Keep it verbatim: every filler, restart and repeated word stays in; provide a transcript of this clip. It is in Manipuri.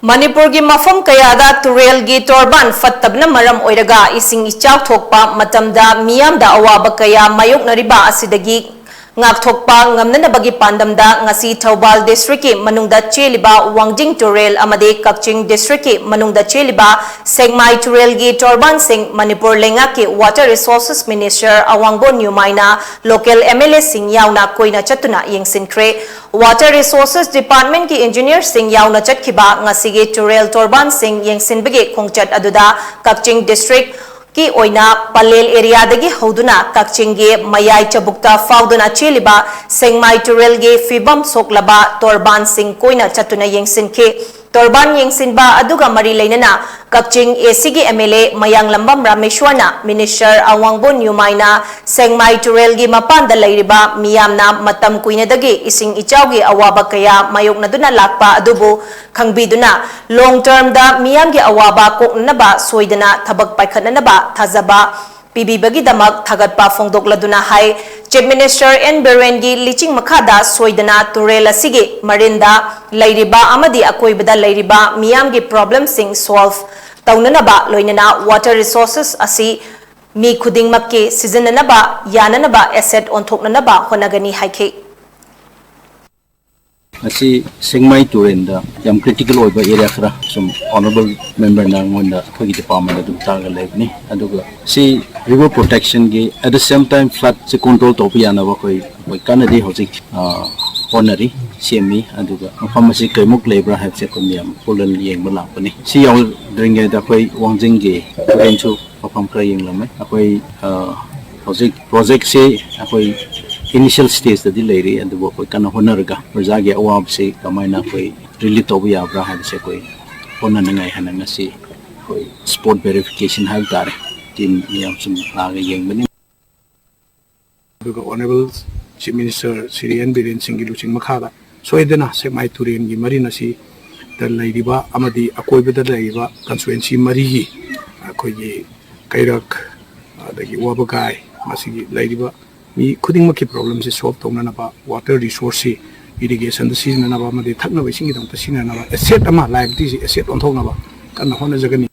ꯃꯅꯤꯄꯨꯔꯒꯤ ꯃꯐꯝ ꯀꯌꯥꯗ ꯇꯨꯔꯦꯜꯒꯤ ꯇꯣꯔꯕꯥꯟ ꯐꯠꯇꯕꯅ ꯃꯔꯝ ꯑꯣꯏꯔꯒ ꯏꯁꯤꯡ ꯏꯆꯥꯎ ꯊꯣꯛꯄ ꯃꯇꯝꯗ ꯃꯤꯌꯥꯝꯗ ꯑꯋꯥꯕ ꯀꯌꯥ ꯃꯥꯌꯣꯛꯅꯔꯤꯕ ꯑꯁꯤꯗꯒꯤ ꯉꯥꯛꯊꯣꯛꯄ ꯉꯝꯅꯅꯕꯒꯤ ꯄꯥꯟꯗꯝꯗ ꯉꯁꯤ ꯊꯧꯕꯥꯜ district ꯀꯤ ꯃꯅꯨꯡꯗ ꯆꯦꯜꯂꯤꯕ ꯋꯥꯡꯖꯤꯡ ꯇꯨꯔꯦꯜ ꯑꯃꯗꯤ ꯀꯛꯆꯤꯡ district ꯀꯤ ꯃꯅꯨꯡꯗ ꯆꯦꯜꯂꯤꯕ ꯁꯦꯛꯃꯥꯏ ꯇꯨꯔꯦꯜꯒꯤ ꯇꯣꯔꯕꯥꯟꯁꯤꯡ ꯃꯅꯤꯄꯨꯔ ꯂꯩꯉꯥꯛꯀꯤ Water Resources Minister ꯑꯋꯥꯡꯕꯣꯟ ꯅ꯭ꯌꯨꯃꯥꯏꯅ local M L A ꯁꯤꯡ ꯌꯥꯎꯅ ꯀꯣꯏꯅ ꯆꯠꯇꯨꯅ ꯌꯦꯡꯁꯤꯟꯈ꯭ꯔꯦ꯫ Water Resources Department ꯀꯤ engineer ꯁꯤꯡ ꯌꯥꯎꯅ ꯆꯠꯈꯤꯕ ꯉꯁꯤꯒꯤ ꯇꯨꯔꯦꯜ ꯇꯣꯔꯕꯥꯟꯁꯤꯡ ꯌꯦꯡꯁꯤꯟꯕꯒꯤ ꯈꯣꯡꯆꯠ ꯑꯗꯨꯗ ꯀꯛꯆꯤꯡ district ꯀꯤ ꯑꯣꯏꯅ ꯄꯂꯦꯜ area ꯗꯒꯤ ꯍꯧꯗꯨꯅ ꯀꯛꯆꯤꯡꯒꯤ ꯃꯌꯥꯏ ꯆꯕꯨꯛꯇ ꯐꯥꯎꯗꯨꯅ ꯆꯦꯜꯂꯤꯕ ꯁꯦꯛꯃꯥꯏ ꯇꯨꯔꯦꯜꯒꯤ ꯐꯤꯕꯝ ꯁꯣꯛꯂꯕ ꯇꯣꯔꯕꯥꯟꯁꯤꯡ ꯀꯣꯏꯅ ꯆꯠꯇꯨꯅ ꯌꯦꯡꯁꯤꯟꯈꯤ꯫ ꯇꯣꯔꯕꯥꯟ ꯌꯦꯡꯁꯤꯟꯕ ꯑꯗꯨꯒ ꯃꯔꯤ ꯂꯩꯅꯅ ꯀꯛꯆꯤꯡ A C ꯒꯤ M L A Mayanglambam ꯔꯥꯃꯦꯁ꯭ꯋꯔꯅ Minister ꯑꯋꯥꯡꯕꯣꯟ ꯅ꯭ꯌꯨꯃꯥꯏꯅ ꯁꯦꯛꯃꯥꯏ ꯇꯨꯔꯦꯜꯒꯤ ꯃꯄꯥꯟꯗ ꯂꯩꯔꯤꯕ ꯃꯤꯌꯥꯝꯅ ꯃꯇꯝ ꯀꯨꯏꯅꯗꯒꯤ ꯏꯁꯤꯡ ꯏꯆꯥꯎꯒꯤ ꯑꯋꯥꯕ ꯀꯌꯥ ꯃꯥꯌꯣꯛꯅꯗꯨꯅ ꯂꯥꯛꯄ ꯑꯗꯨꯕꯨ ꯈꯪꯕꯤꯗꯨꯅ long term ꯗ ꯃꯤꯌꯥꯝꯒꯤ ꯑꯋꯥꯕ ꯀꯣꯛꯅꯅꯕ ꯁꯣꯏꯗꯅ ꯊꯕꯛ ꯄꯥꯏꯈꯠꯅꯅꯕ ꯊꯥꯖꯕ ꯄꯤꯕꯤꯕꯒꯤꯗꯃꯛ ꯊꯥꯒꯠꯄ ꯐꯣꯡꯗꯣꯛꯂꯗꯨꯅ ꯍꯥꯏ꯫ Chief Minister N ꯕꯤꯔꯦꯟꯒꯤ ꯂꯤꯆꯤꯡ ꯃꯈꯥꯗ ꯁꯣꯏꯗꯅ ꯇꯨꯔꯦꯜ ꯑꯁꯤꯒꯤ ꯃꯔꯤꯟꯗ ꯂꯩꯔꯤꯕ ꯑꯃꯗꯤ ꯑꯀꯣꯏꯕꯗ ꯂꯩꯔꯤꯕ ꯃꯤꯌꯥꯝꯒꯤ problem ꯁꯤꯡ solve ꯇꯧꯅꯅꯕ ꯂꯣꯏꯅꯅ water resources ꯑꯁꯤ ꯃꯤ ꯈꯨꯗꯤꯡꯃꯛꯀꯤ ꯁꯤꯖꯤꯟꯅꯅꯕ ꯌꯥꯅꯅꯕ asset ꯑꯣꯟꯊꯣꯛꯅꯅꯕ ꯍꯣꯠꯅꯒꯅꯤ ꯍꯥꯏꯈꯤ꯫ ꯉꯁꯤ ꯁꯦꯛꯃꯥꯏ ꯇꯨꯔꯦꯜꯗ ꯌꯥꯝ critical ꯑꯣꯏꯕ area ꯈꯔ ꯁꯨꯝ honourable member ꯅ ꯑꯩꯉꯣꯟꯗ ꯑꯩꯈꯣꯏꯒꯤ department ꯑꯗꯨꯝ ꯇꯥꯛꯑꯒ ꯂꯩꯕꯅꯤ꯫ ꯑꯗꯨꯒ ꯁꯤ river protection ꯒꯤ at the same time flood ꯁꯤ control ꯇꯧꯕ ꯌꯥꯅꯕ ꯑꯩꯈꯣꯏ ꯑꯩꯈꯣꯏ ꯀꯟꯅꯗꯤ ꯍꯧꯖꯤꯛ, ꯑ, ꯍꯣꯠꯅꯔꯤ, ꯁꯦꯝꯃꯤ꯫ ꯑꯗꯨꯒ ꯃꯐꯝ ꯑꯁꯤ ꯀꯩꯃꯨꯛ ꯂꯩꯕ꯭ꯔꯥ ꯍꯥꯏꯕꯁꯦ ꯑꯩꯈꯣꯏ ꯃꯌꯥꯝ ꯄꯨꯂꯞ ꯌꯦꯡꯕ ꯂꯥꯛꯄꯅꯤ꯫ ꯁꯤ ꯌꯧꯗ꯭ꯔꯤꯉꯩꯗ ꯑꯩꯈꯣꯏ ꯋꯥꯡꯖꯤꯡꯒꯤ ꯇꯨꯔꯦꯜꯁꯨ ꯃꯐꯝ ꯈꯔ ꯌꯦꯡꯂꯝꯃꯦ꯫ ꯑꯩꯈꯣꯏ, ꯑ, ꯍꯧꯖꯤꯛ project ꯁꯤ ꯑꯩꯈꯣꯏ initial stage ꯇꯗꯤ ꯂꯩꯔꯤ, ꯑꯗꯨꯕꯨ ꯑꯩꯈꯣꯏ ꯀꯟꯅ ꯍꯣꯠꯅꯔꯒ ꯄ꯭ꯔꯖꯥꯒꯤ ꯑꯋꯥꯕꯁꯤ ꯀꯃꯥꯏꯅ ꯑꯩꯈꯣꯏ relieve ꯇꯧꯕ ꯌꯥꯕ꯭ꯔꯥ ꯍꯥꯏꯕꯁꯦ ꯑꯩꯈꯣꯏ ꯍꯣꯠꯅꯅꯤꯡꯉꯥꯏ ꯍꯥꯏꯅ ꯉꯁꯤ ꯑꯩꯈꯣꯏ spot verification ꯍꯥꯏꯕ ꯇꯥꯔꯦ, team ꯃꯌꯥꯝ ꯁꯨꯝ ꯂꯥꯛꯑꯒ ꯌꯦꯡꯕꯅꯤ꯫ ꯑꯗꯨꯒ honourable Chief Minister Shri N Biren ꯁꯤꯡꯒꯤ ꯂꯨꯆꯤꯡ ꯃꯈꯥꯗ ꯁꯣꯏꯗꯅ ꯁꯦꯛꯃꯥꯏ ꯇꯨꯔꯦꯜꯒꯤ ꯃꯔꯤꯟ ꯑꯁꯤꯗ ꯂꯩꯔꯤꯕ ꯑꯃꯗꯤ ꯑꯀꯣꯏꯕꯗ ꯂꯩꯔꯤꯕ constituency ꯃꯔꯤꯒꯤ ꯑꯩꯈꯣꯏꯒꯤ ꯀꯩꯔꯛ, ꯑꯗꯒꯤ ꯋꯥꯕꯒꯥꯏ, ꯃꯁꯤꯒꯤ ꯂꯩꯔꯤꯕ ꯃꯤ ꯈꯨꯗꯤꯡꯃꯛꯀꯤ problem ꯁꯤ solve ꯇꯧꯅꯅꯕ water resource ꯁꯤ ꯏꯔꯤꯒꯦꯁꯟꯗ ꯁꯤꯖꯤꯟꯅꯅꯕ ꯑꯃꯗꯤ ꯊꯛꯅꯕ ꯏꯁꯤꯡꯒꯤꯗꯃꯛꯇ ꯁꯤꯖꯤꯟꯅꯅꯕ ꯑꯦꯁꯦꯠ ꯑꯃ, ꯂꯥꯏꯕꯇꯤꯁꯤ ꯑꯦꯁꯦꯠ ꯑꯣꯟꯊꯣꯛꯅꯕ ꯀꯟꯅ ꯍꯣꯠꯅꯖꯒꯅꯤ꯫